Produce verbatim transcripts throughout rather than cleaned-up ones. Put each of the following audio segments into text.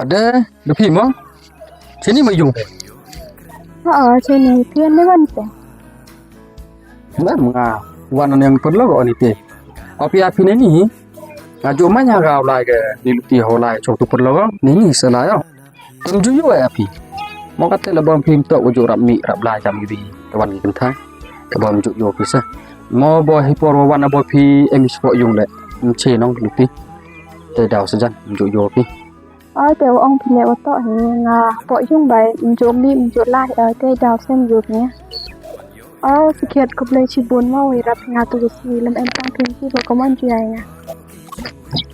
Ade, da phi mo? Shini ma ïung. Oh, shini phi ne wan te. Lem nga wan nang pynlong oni te. Api api ne ni. Nga ju ma nya ga u lai ke ni luti ho lai chok tu pynlong ni ni sa lai. Tem ju ïoh api. Mo kate la bom phim tok ju rap mi rap lai jam gibi. Te wan ki kynthai. Te bom ju ïoh phi sa. Mo bo hi por wan bo phi em spok ïung le. Em che nong luti. Te daw sa jan ju ïoh phi. Oi te u ong phi le u to hi nga pok ïung bai em ju mi em ju lai oi te daw sem ju phi. Oi sikhiat khublei shibun mo wi rap nga tu si lem em tang phi si ko komon ju ai nga.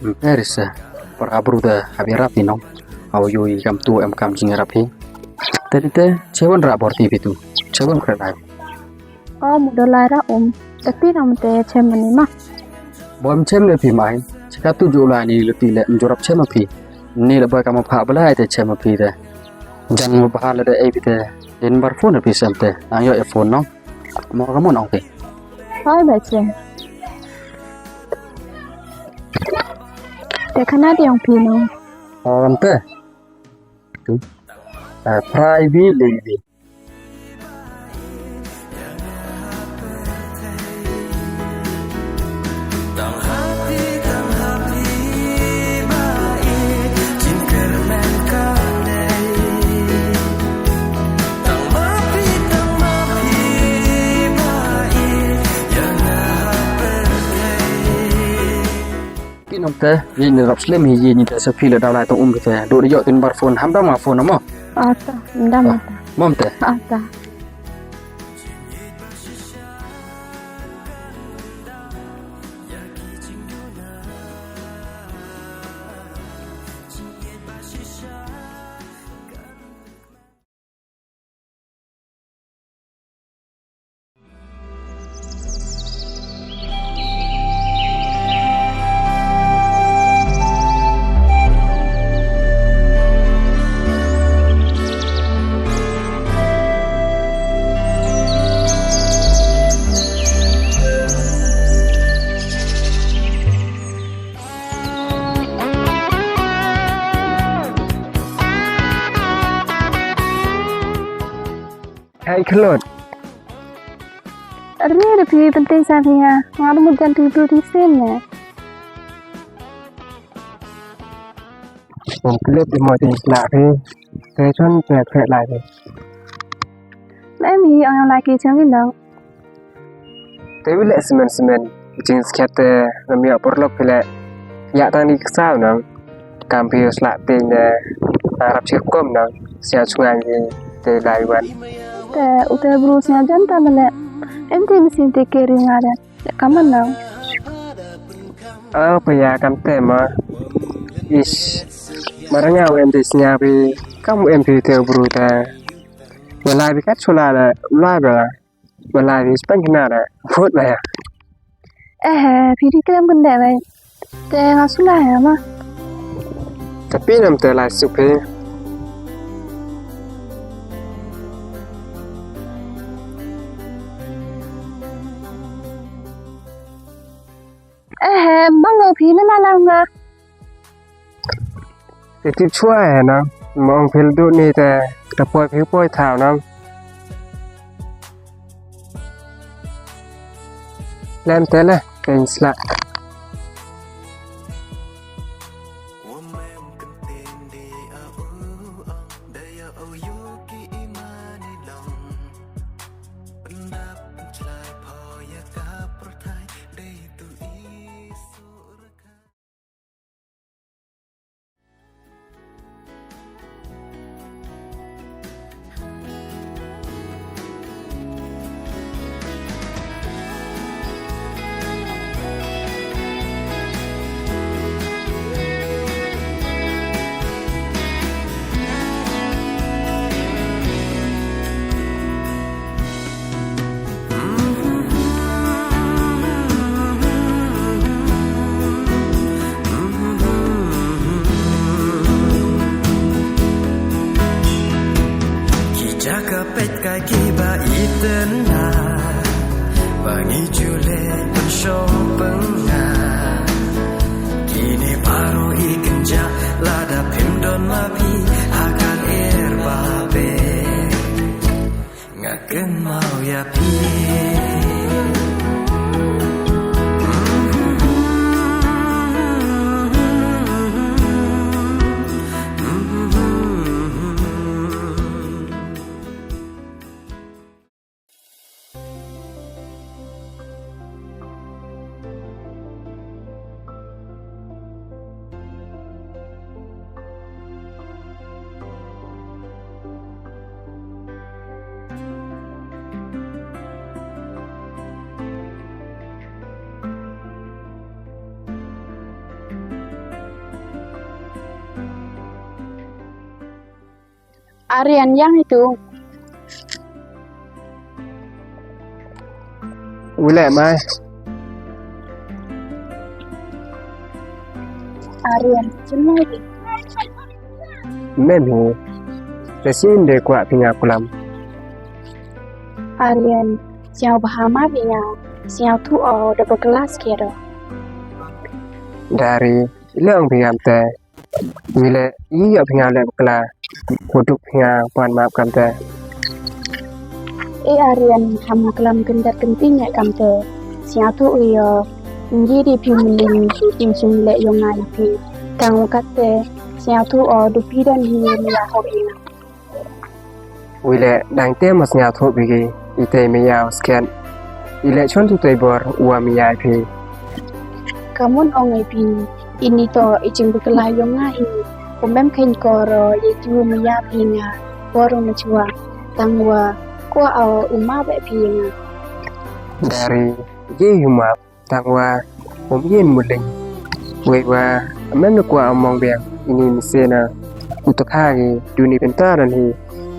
Em te risa para bru da abi rap ni nong. Au yu i kam tu em kam jing rap hi. Te te che wan rap bor ti phi tu. Che wan kre lai. Om dollar a um. Tapi nam te chem mani ma. Bom chem le phi mai. Chika tu ju la ni luti le em ju rap chem phi. Ni le ba ka ma pha bla te chem phi te. Jan mo ba le de ai phi te. Din bar phone phi sem te. Nang yo e phone no. Mo ka mo nong phi. Hai ba chem. Te khana di ong phi no. Om te. Tu. Ah, private lady. Phi nong te, ïa ni rap slem hi ïa ni te sa phi le daw lai tong um te. Duk ïoh tin bar phone, ham dam nga phone mo. Ata, dam ata. Mom te. Ata. Hai khlut. Arni da phi penting sa phi ha. Nga da mut jan tu tu ti sin ne. Kum klet di mo tin sla phi. Te chon te kret lai phi. Lem hi ong lai ki chang ni dong. Te wi le semen semen jing skhet te ngam ïa por lok phi le ïa tang ni ksaw nang kam phi sla te ne arap chir kom nang sia chungan ni te lai wan. Te u te bru sia jan ta le em te mesin te keri nga de kam nang. Oh pa ya kam te ma. Ish. Maranga u em te snya phi kam u em phi te u bru te. Wala bi kat chula le la ba. Ba lai phi spang kina da. Phut ba ya. Eh, phi di krem kende ba. Te nga sula ya ma. Tapi nam te lai sup phi. Eh, bang phi na la la nga. Te tip chwa he na, mong phil du ni te, te poi phi poi thau na. Lem te le, te in sla. Ki jaka peit ka kiba iten na ba ngi ju leh pynshong pynga. Kine baroh i kynjah lada phim don Ma phi ha ka er ba be. Nga kynmaw ïa phi. Aryan, ïa ngi tu. Ule mai. Aryan, jemai di. Mem hi. Te sien de kwah phi nga kulam. Aryan, sngewbha ma phi nga. Sngewthuh o da ba klas kiedo. Dari, ile ong phi ngam te. Ile, ïa phi nga leh bakla. Ko duk phi nga pan map kam te. E Aryan, ham klam kyndat kynting ïa kam te. Sngewthuh ïa. Ngi di phi mling, phi jing leh ïong nga ïa phi. Tang kat te, sngewthuh o du phi don hi ïa ho ïa. Wile dang te mas nga thok bigi ite me yau sket. Ile chon tu te bor wa me yai phi. Kamun ong ai phi ini to i jing bikla yong nga hi. Kumem khen koro ye ju me ya phi nga bor me chua tang wa kwa au uma be phi nga. Dari ye yuma. Tang wa um yin muling. Wei wa mem ne kwah mong biang ini misena. Utuk ha gi duni pintar dan hi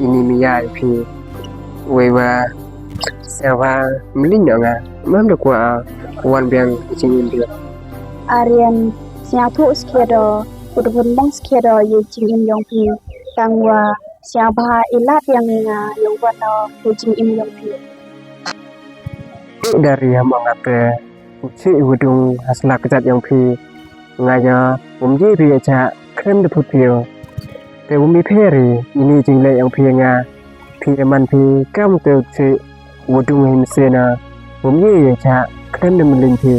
ini miyai phi. Wei wa sewa muling nga mem ne kwah wan biang jing in biang. Aryan siang thu skiedo udbun mong skiedo ye jing in yong phi. Tang wa siang ba ilat yang nga yong wan no ye jing in yong phi. Dari ham ong ate. U chi u dung ha slak jat yong phi. Nga ya um ji ri cha krem de put phi. Te um mi phe ri ini jing le yong phi nga. Phi man phi kam te u chi u dung hin se na. Um ji ri cha krem de mling phi.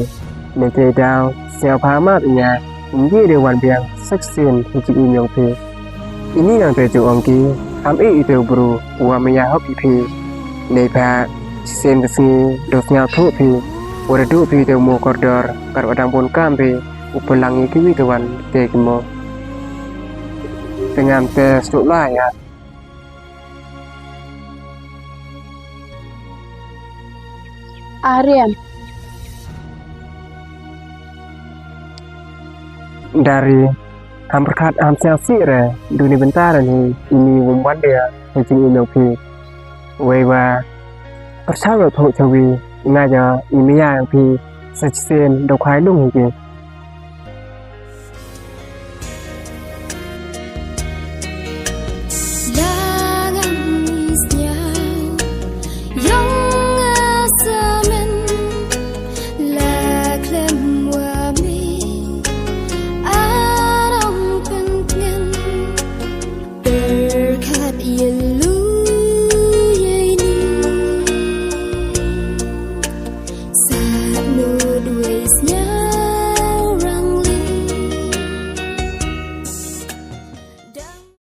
Ne te dau sia pha ma nya. Um ji de wan biang sak sin hi jing in yong phi. Ini nang te ju ong ki ham i i te bru wa me ya hok i phi. Nei pha sen ka sngi do sngau thu phi. Wa da du phi te mo kordor kar wa dang bon kam phi. U pelang i ki wi te wan te ki mo. Te ngam te stuk lai ya. Aryan. Dari ham pyrkhat ham siang si re duni bentar ni ini wumwan dia hijing ino phi. Wei wa percaya thok chawi nga ya imia yang phi sesen do khai lung hiji.